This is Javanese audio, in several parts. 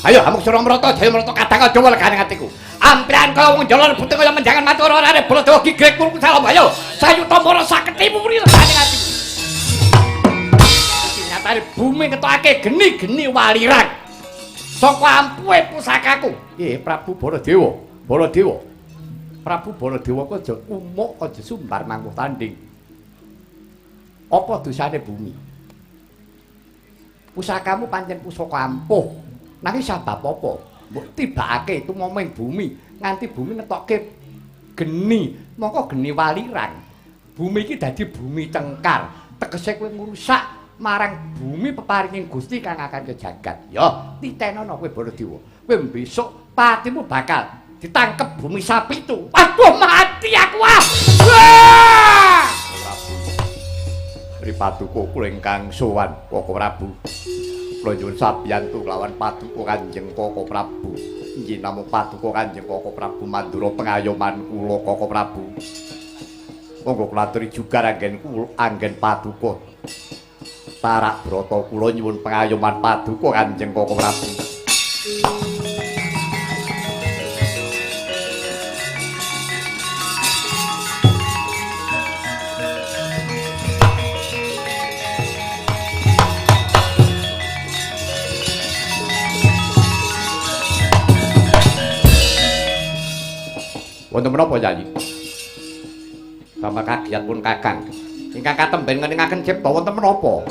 Ayo amuk sura mrata jaya mrata kadang aja welegane atiku. Amprian kaya wong jalan puting kaya menjangan mati ora arep Baladewa gigrek kurku salam. Ayo sayuta mara saketimu legane atiku. Nyatane bumi ngetokake geni-geni walirang. Saka ampuhe pusakaku. Nggih Prabu Baladewa. Baladewa. Prabu Baladewa kok aja umuk aja sumbar mangkuh tanding. Apa dosane bumi? Pusakamu pancen pusaka ampuh. Nanging sabab apa? Mbok tibakake tumoming bumi nganti bumi ngetokke geni, mongko geni walirang. Bumi iki dadi bumi cengkar. Tegese kowe ngrusak marang bumi peparinging Gusti kang akan ke jagat. Ya, titenono kowe Baladewa. Kowe besok patimu bakal ditangkep bumi sapitu. Waduh mati aku ah. Wah! Prabu. Sri Paduka kula ingkang sowan Koko Prabu. Kula nyuwun sabiyantu kelawan Paduka Kanjeng Koko Prabu. Inggih namung Paduka Kanjeng Koko Prabu mandura pengayoman kula Koko Prabu. Monggo kula aturi jugar anggen kula anggen Paduka. Tarak brata kula nyuwun pengayoman Paduka Kanjeng Koko Prabu. Wonten menapa Yayi? Damel kagiat pun Kakang. Ingkang katemben ngeningaken cipta wonten menapa?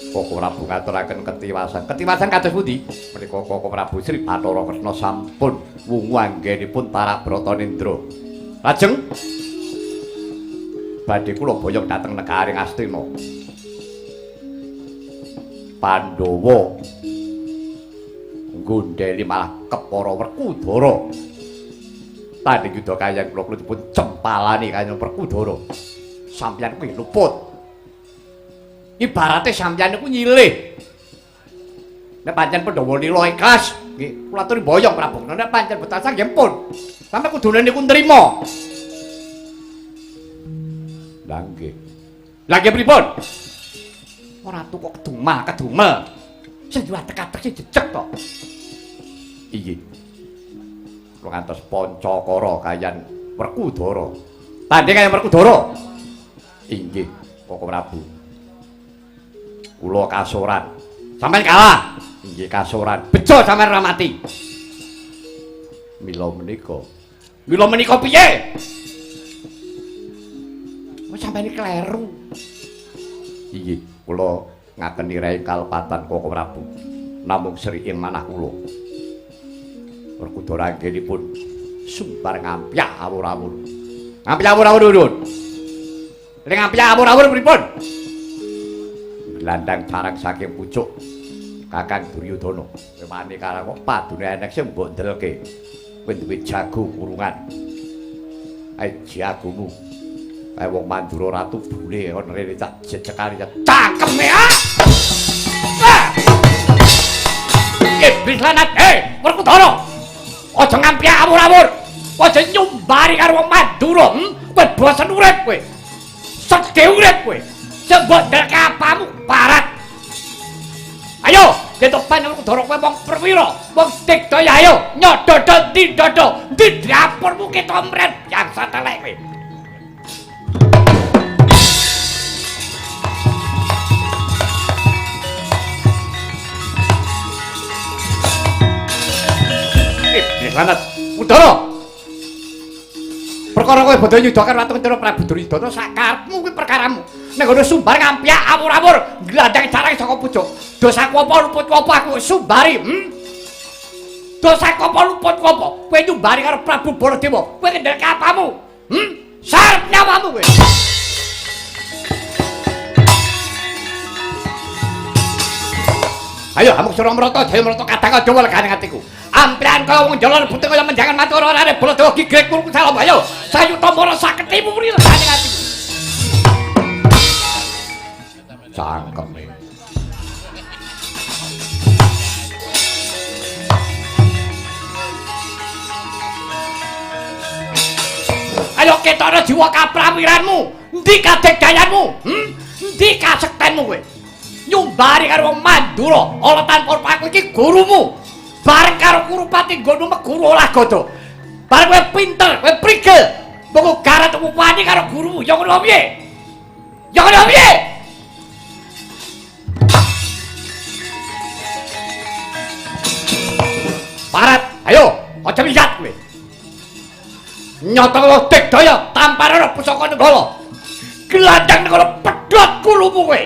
Koko Prabu ngaturaken ketiwasan. Ketiwasan kados pundi? Menika Koko Prabu Sri Bathara Kresna sampun wungu anggenipun tarak Bratanendra. Lajeng badhe kula boyong dhateng negari Ngastina. Pandhawa nggondheli malah kepara Werkudara. Tanding yudha kayan kula kula dipun cempalani kaya Werkudara. Sampeyan kuwi luput. Ibarate sampeyan niku nyilih. Nek pancen Pandhawa lila ikhlas, nggih kula aturi boyong Prabu. Nek pancen betasan nggih pun. Sampe kudune niku nrima. Lah nggih. Lah nggih pripun? Ora tuku kedumal, kedumel. Sing diadek-adek sing jejeg to. Iya. Kula ngantos Pancakara kayan Werkudara. Tanding kayan Werkudara. Inggih, Koko Prabu. Kula kasoran. Sampeyan kalah. Inggih kasoran. Bejo sampeyan ora mati. Mila menika. Mila menika piye? Wis sampeyan kleru. Inggih, kula ngakeni rae kalepatan Koko Prabu. Namung sri ing manah kula. Werkudara anggenipun sumbar ngampyak awur-awur. Ngampyak awur-awur urun. Ning ngampyak awur-awur pripun? Glandang carang saking pucuk Kakang Duryudana. Kowe wani karo kok padune enek sing mbok ndelke. Kowe duwe jago kurungan. Ae jagomu. Ae wong Mandura ratu bule kon rene tak jejekane cangkeme ah. Iblis lanat, Werkudara. Aja ngampyak awur-awur. Aja nyumbari karo wong Mandura. Kowe bosen urip kowe. Sedhe urip kowe. Sing mbok ndelke apamu barat. Ayo, ketok Werkudara kowe wong perwira, wong digdaya ayo nyododho ndi dodo, ndi dapurmu ketok mret biasa telek kowe. Iblis lanat. Udara. Perkara kowe bodho nyuda karo Ratu Kencana Prabu Duryudana sakarepmu kuwi perkaramu. Nek ngono sumbar ngampyak awur-awur nglandang carang saka pucuk. Dosaku apa luputku apa aku sumbari? Dosaku apa luputku apa? Kowe nyumbari karo Prabu Baladewa. Kowe ngendelke apamu? Sarep nyawamu kowe. Ayo amuk sura mrata jaya mrata kadang aja welegane atiku. Amprian kaya wong jalan puting kaya menjangan mati ora arep Baladewa gigrek kurku salam. Ayo sayuta mara saketimu legane atiku. Cangkeme. Ayo ketokno jiwa kaprawiranmu. Endi kadegdayanmu? Endi kasektenmu kowe? Nyumbari karo wong Mandura, ala tanpa aku iki gurumu. Bareng karo Kurupati nggonmu meguru olah gada. Bareng kowe pinter, kowe prigel. Monggo garat wani karo gurumu. Ya ngono piye? Ya ngono piye? Parat, ayo, aja miyat kowe. Nyata digdaya tamparono pusaka Nenggala. Gelandang Nenggala pedhot kulumu kowe.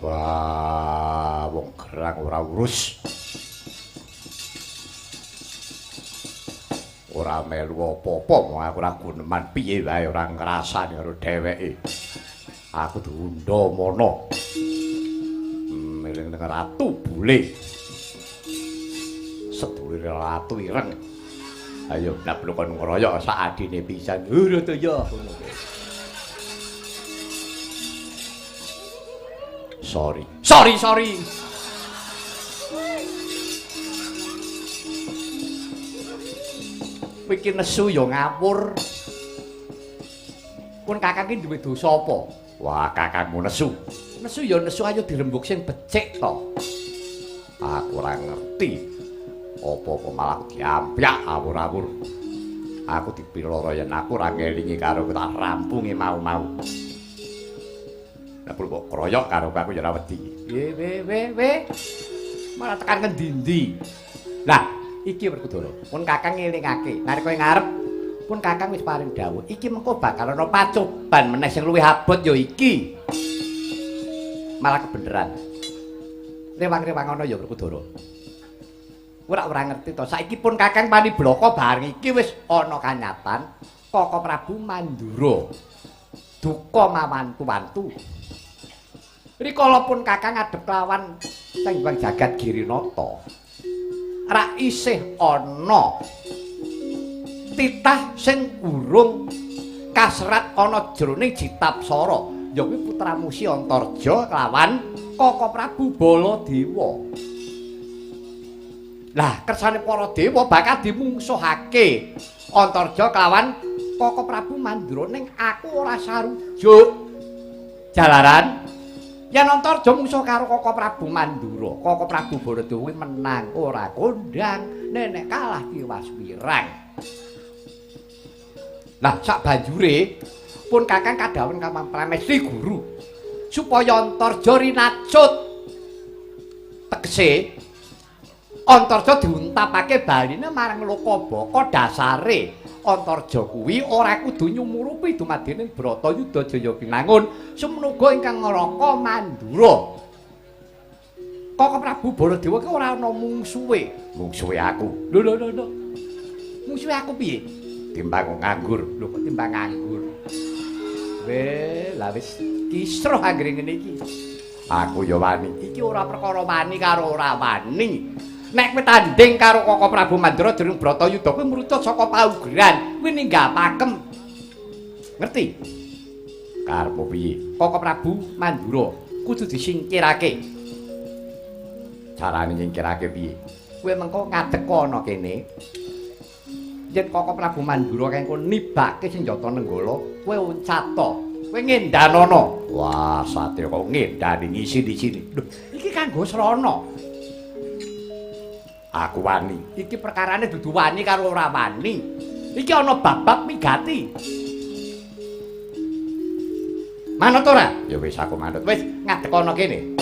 Wah, wong gerang ora urus. Ora melu apa-apa, mong aku ora guneman piye wae ora ngrasani karo dheweke. Aku diundha mono. Eling nang ratu bule. Sedulure ratu ireng. Ayo nablu kon ngroyok sak adine pisan. Hurutaya ngono. Sorry. Sorry, sorry. Iki nesu ya ngawur. Pun kakang ki duwe dosa apa? Wah, kakangmu nesu. Nesu ya nesu, ayo dirembug sing becik to. Aku ora ngerti. Apa-apa malah diampyak awur-awur. Aku dipiloro yen aku ora ngelingi karo tak rampungi mau-mau. Nek perlu kok kroyok karo aku ya ora wedi. We we we we. Malah tekan ngendi-endi. Lah, iki Werkudara, pun kakang ngelingake, nalika ing ngarep pun kakang wis paring dawuh, iki mengko bakal ana pacoban meneh sing luwih abot ya iki. Malah kebeneran. Rewang-rewang ana ya Werkudara. Ora ora ngerti to, saiki pun kakang paniblaka bareng iki wis ana kanyatan Kaka Prabu Mandura. Duka mawantu-wantu. Rikala pun kakang ngadhep lawan Sang Hyang Jagat Girinata. Ra isih ana titah sing urung kasrat ana jroning Jitapsara, ya kuwi putramu Si Antarja lawan Kaka Prabu Baladewa. Lah kersane para dewa bakal dimungsuhake Antarja kelawan Kaka Prabu Mandura, ning aku ora sarujuk. Jalaran yen Antarja mungsuh karo Kaka Prabu Mandura, Kaka Prabu Baladewa kuwi menang ora kondang, nenek kalah tiwas wirang. Lah sak banjure pun kakang kadhawuhan kamang pramesti guru supaya Antarja rinacut. Tegese Antarja diuntapake baline marang Lokabaka dasare Antarja kuwi ora kudu nyumurupi dumadining Bratayuda Jaya Binangun sumnuga ingkang ngraka Mandura. Kaka Prabu Baladewa ki ora ana mungsuhe. Mungsuhe aku. Lho lho lho. Mungsuhe aku piye? Timbang nganggur. Lho kok timbang nganggur? Weh, lah wis kisruh anggere ngene iki. Aku ya wani. Iki ora perkara wani karo ora wani. Nek kowe tanding karo Kaka Prabu Mandura jroning Bratayuda kowe mrucut saka paugeran, kowe ninggal pakem. Ngerti? Karepmu piye? Kaka Prabu Mandura kudu disingkirake. Carane nyingkirake piye? Kowe mengko ngadeg ana kene. Yen Kaka Prabu Mandura kengko nibake senjata Nenggala, kowe uncata. Kowe ngendanono. Wah, satya kok ngendani ngisi-isini. Lho, iki kanggo srana. Aku wani. Iki perkarane dudu wani karo ora wani. Iki ana babab migati. Manut ora? Ya wis aku manut. Wis ngadeg ana kene.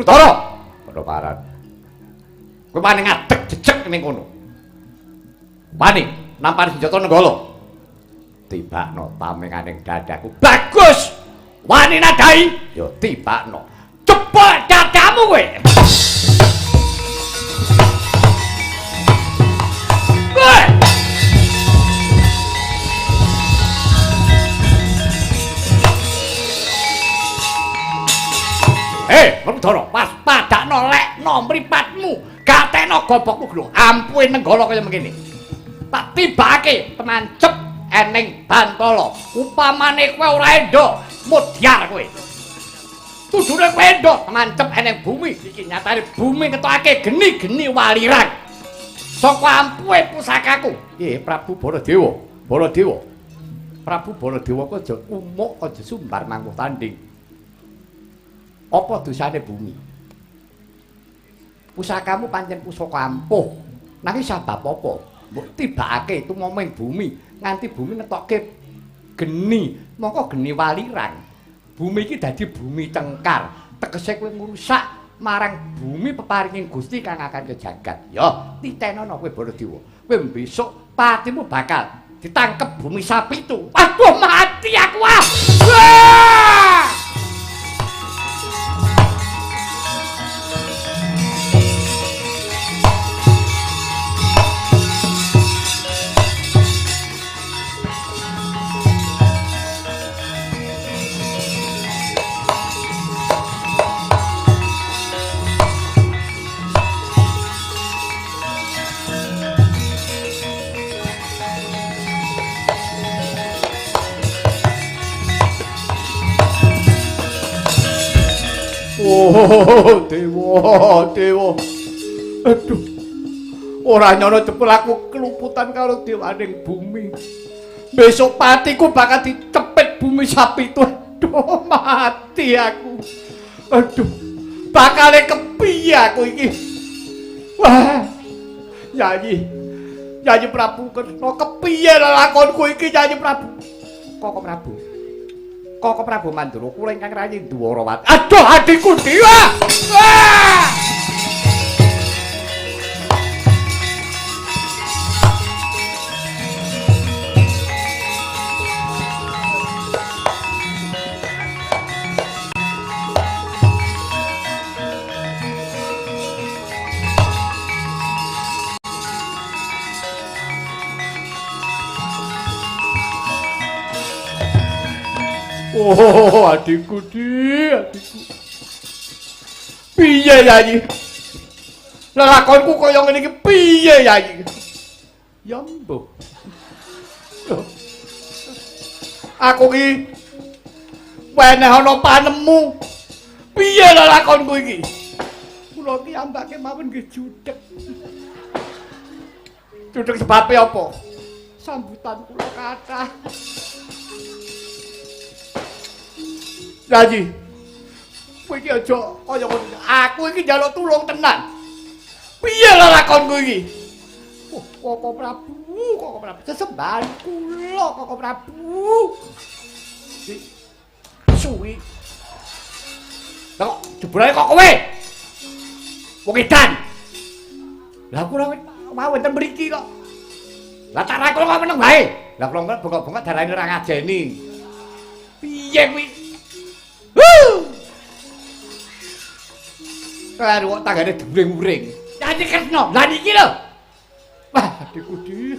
Utara, padha paran. Kowe wani ngadeg jejeg ning kono. Wani nampani senjata Nenggala. Tibakno tamenganing dadaku. Bagus. Wani nadai, ya tibakno. Cepet dadak. Apamu kowe? Kowe. Werkudara, waspadakno lekno mripatmu, gatekno gobokmu lho, ampuhe Nenggala kaya mengkene. Tak tibake temancep eneng bantala. Upamane kowe ora endo, mudyar kowe. Tudune kowe endo temancep eneng bumi. Iki nyatane bumi ngetokake geni-geni walirang. Saka ampuhe pusakaku. Prabu Baladewa, Baladewa. Prabu Baladewa kok aja umuk, aja sumbar mangkuh tanding. Apa dosane bumi? Pusakamu pancen pusaka ampuh. Nanging sabab apa? Mbok tibakake tumoming bumi nganti bumi ngetokke geni, mongko geni walirang. Bumi iki dadi bumi cengkar. Tegese kowe ngrusak marang bumi peparinging Gusti kang akan kejagat. Ya, titenono kowe Baladewa. Kowe besok patimu bakal ditangkep bumi sapitu. Aduh, mati aku ah. Wah! Oh, dewa, dewa. Aduh. Ora nyono jebul aku keluputan karo dewaning bumi. Besok patiku bakal dicepit bumi sapitu. Aduh, mati aku. Aduh. Bakale kepiye aku iki? Wah. Yayi. Yayi Prabu Kresna, kepiye lelakonku iki Yayi Prabu? Koko Prabu. Koko Prabu Mandura kula ingkang rayi Dwarawati. Aduh, adikku dewa. Wah! Oh, adikku di, adikku. Piye Yayi? Lelakonku kaya ngene iki piye Yayi? Ya mbuh. Aku iki weneh ana panemu. Piye lelakonku iki? Kula ki ambake mawon nggih judeg. Judeg sebabe apa? Sambutan kula kathah. Yayi, kowe iki aja kaya ngono. Aku iki njaluk tulung tenan. Piye lelakonku iki? Oh, Koko Prabu, Koko Prabu, sesembahan kula Koko Prabu. Suwi. Lah kok jebulane kok kowe? Wong edan. Lah kula mau wonten mriki kok. Lah tak ra kula kok meneng wae. Lah kula bengok-bengok darane ora ngajeni. Piye kuwi? Kleru kok tanggane during-uring. Yayi Kresna, lha niki lho. Wah, adikku di.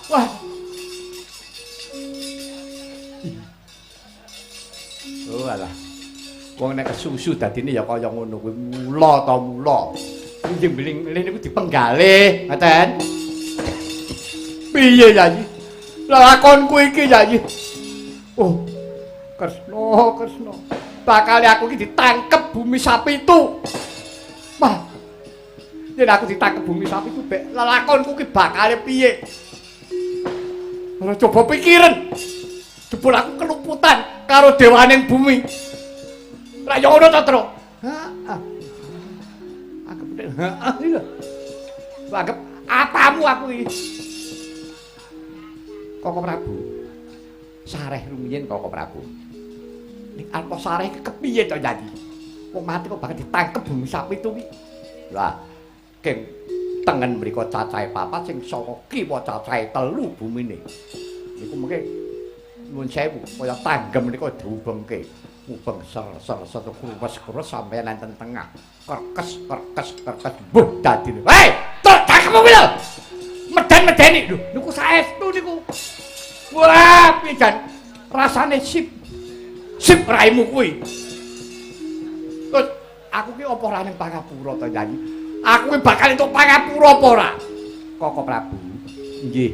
Wah. Oh alah. Wong nek kesusu dadine ya kaya ngono kuwi, mula ta mula. Njing beling-beling niku dipenggalih, ngoten. Piye Yayi? Lelakonku iki Yayi. Oh. Kresna, Kresna. Bakal aku iki ditangkep bumi sapitu. Wah. Yen aku ditangkep bumi sapitu bek lelakonku iki bakale piye? Ora coba pikiran. Jebul aku keluputan karo dewaning bumi. Ra yo ngono to, Tru? Heeh. Anggep heeh iki lho. Anggep apamu aku iki? Koko Prabu. Sareh rumiyin Koko Prabu. Ning arep sareh iki kepiye to Yayi? Wong mati kok bakal ditangkep bumi sapitu iki. Lah, keng tengen mriku cacahe papat sing saka kiwa cacahe 3 bumine. Niku mengke nuwun sewu kaya tanggem menika diubengke. Mubeng ser ser ser kruwes-kruwes sampe nenten tengah. Kerkes kerkes kerkes mbuh dadine. Hei, truk cakepmu kuwi lho. Meden-medeni lho, niku saestu niku. Wah, piye jan rasane sip. Sip raimu kuwi. Terus aku ki apa ora ning pangapura to, Yayi? Aku ki bakal entuk pangapura apa ora? Koko Prabu. Nggih.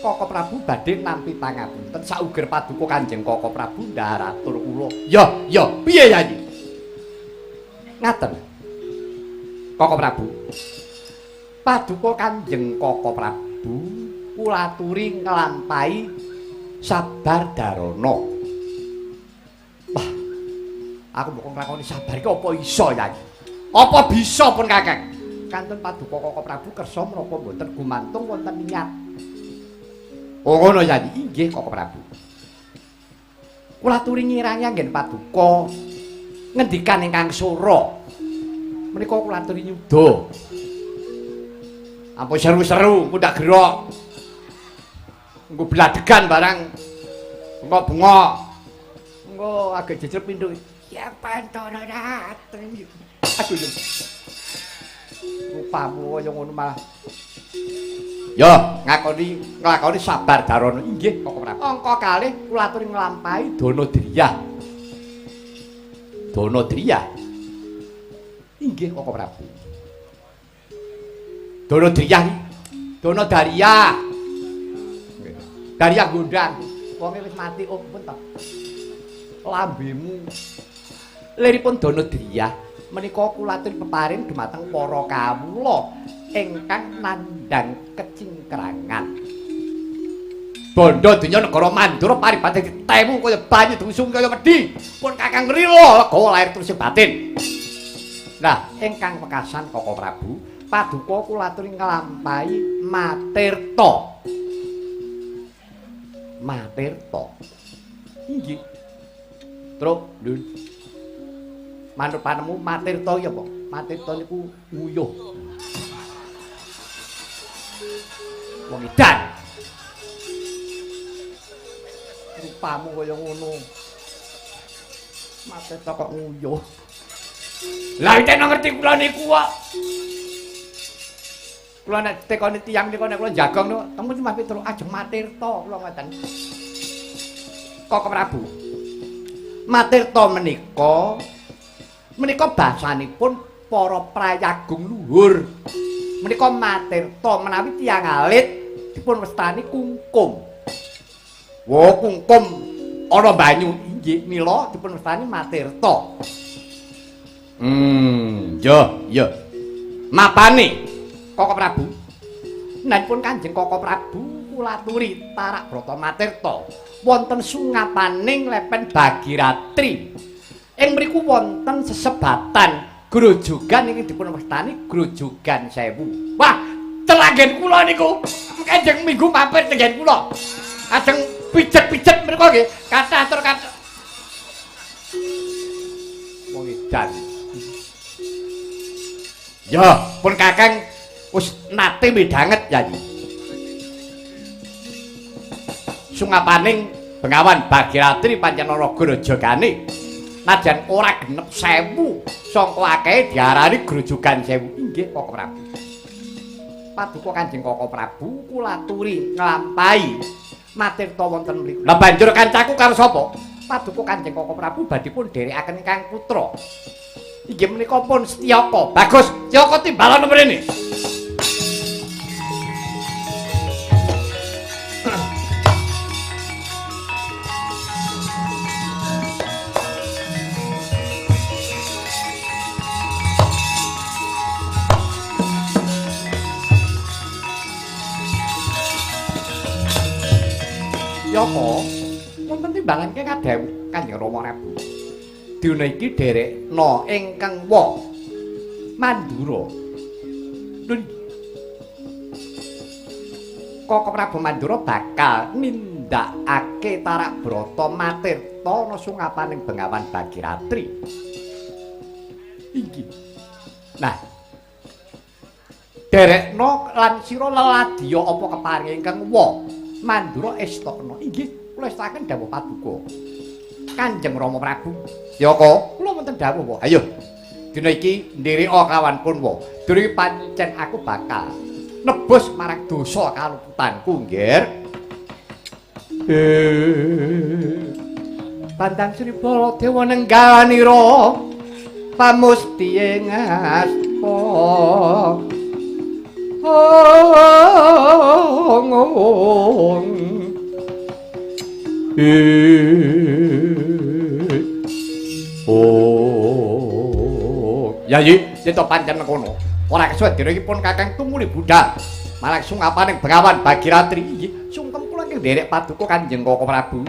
Koko Prabu badhe nampi pangapunten sauger paduka Kanjeng Koko Prabu ndhahar atur kula. Ya, ya, piye Yayi? Ngaten. Koko Prabu. Paduka Kanjeng Koko Prabu kula aturi nglampahi sabar darana. Wah. Aku mbok nglakoni sabar iki apa iso, Yayi? Apa bisa pun Kakang? Kantun paduka Koko Prabu kersa menapa mboten gumantung wonten niat. Oh ngono Yayi, inggih Koko Prabu. Kula aturi ngirangi anggen paduka ngendikan ingkang sora. Menika kula aturi nyuda. Ampun seru-seru, mundak gerok. Engko bladegan barang. Bengok-bengok. Engko agek jejer pindho. Ya pantara ratri. Aduh. Rupamu kaya ngono malah. Ya, ngakoni nglakoni sabar darana. Inggih, Koko Prabu. Angka kalih kula aturi nglampahi dana driyah. Dana driyah. Inggih, Koko Prabu. Dana driyah iki. Dana Dariyah. Dariyah gondang. Wonge wis mati, oh pun to. Lambemu. Liripun dana driyah menika kula aturi peparing dumateng para kawula ingkang nandhang kecingkrangan. Bondo donya negara Mandura paribate ditemu kaya banyu diusung kaya wedi. Pun Kakang rila legawa lair terus batin. Nah, ingkang wekasan Koko Prabu, paduka kula aturi nglampahi matirta. Matirta. Inggih. Truk, Ndun. Manut panemu matirta iki apa? Matirta niku nguyuh. Wong edan. Rupamu kaya ngono. Matirta kok nguyuh. Lah iki ngerti kula niku kok. Kula nek tekoni tiyang niku nek kula jagong niku, temu Mas Petro ajeng matirta kula ngoten. Koko Prabu. Matirta menika menika basanipun para prayagung luhur. Menika matirta menawi tiyang alit dipun wastani kungkum. Wo kungkum ana banyu inggih mila dipun wastani matirta. Yo yo. Mapane Koko Prabu. Nanipun Kanjeng Koko Prabu kula aturi tarak brata matirta wonten sungapaning lepen Bagiratri. Ing mriku wonten sesebatan grojogan ingkang dipun wastani Grojogan Sewu. Wah, telanggen kula niku. Kanjeng minggu mampir tenggen kula. Ajeng pijet-pijet mriku nggih, kathah tur kathah. Wong edan. Ya, pun Kakang wis nate midhanget Yayi. Sungapaning Bengawan Bagiratri pancen ana grojogane. Najan ora genep 1000, sangka akehe diarani Grojogan Sewu. Inggih Koko Prabu. Paduka Kanjeng Koko Prabu kula aturi nglampahi matirta wonten mriku. Lah banjur kancaku karo sapa? Paduka Kanjeng Koko Prabu badhe pun dherekaken ingkang putra. Inggih menika pun Setyaka. Bagus, Setyaka timbalan mrene. Yaka, wonten timbalan keng kadhawuh Kanjeng Rama Prabu. Dina iki dherekna ingkang wa Mandura. Koko Prabu Mandura bakal nindakake tarak brata matirta ana sungapaning Bengawan Bagiratri. Inggih. Nah, derekna lan sira leladya apa keparing ingkang wa Mandura estokna. Inggih, kula estaken dawuh paduka. Kanjeng Rama Prabu. Ya kok, kula wonten dawuh wae. Ayo. Dina iki ndereka kawan Punwa. Dina iki pancen aku bakal nebus marang dosa kaluputanku, Nggir. Pandang Sri Baladewa nenggalanira pamusti ing asta. Ong. Oh. Yayi, yen to pancen mengkono. Ora kesuwen dina iki pun Kakang tumuli budhal. Marang sungapaning Bengawan Bagiratri. Inggih, sungkem kula ingkang nderek paduka Kanjeng Koko Prabu.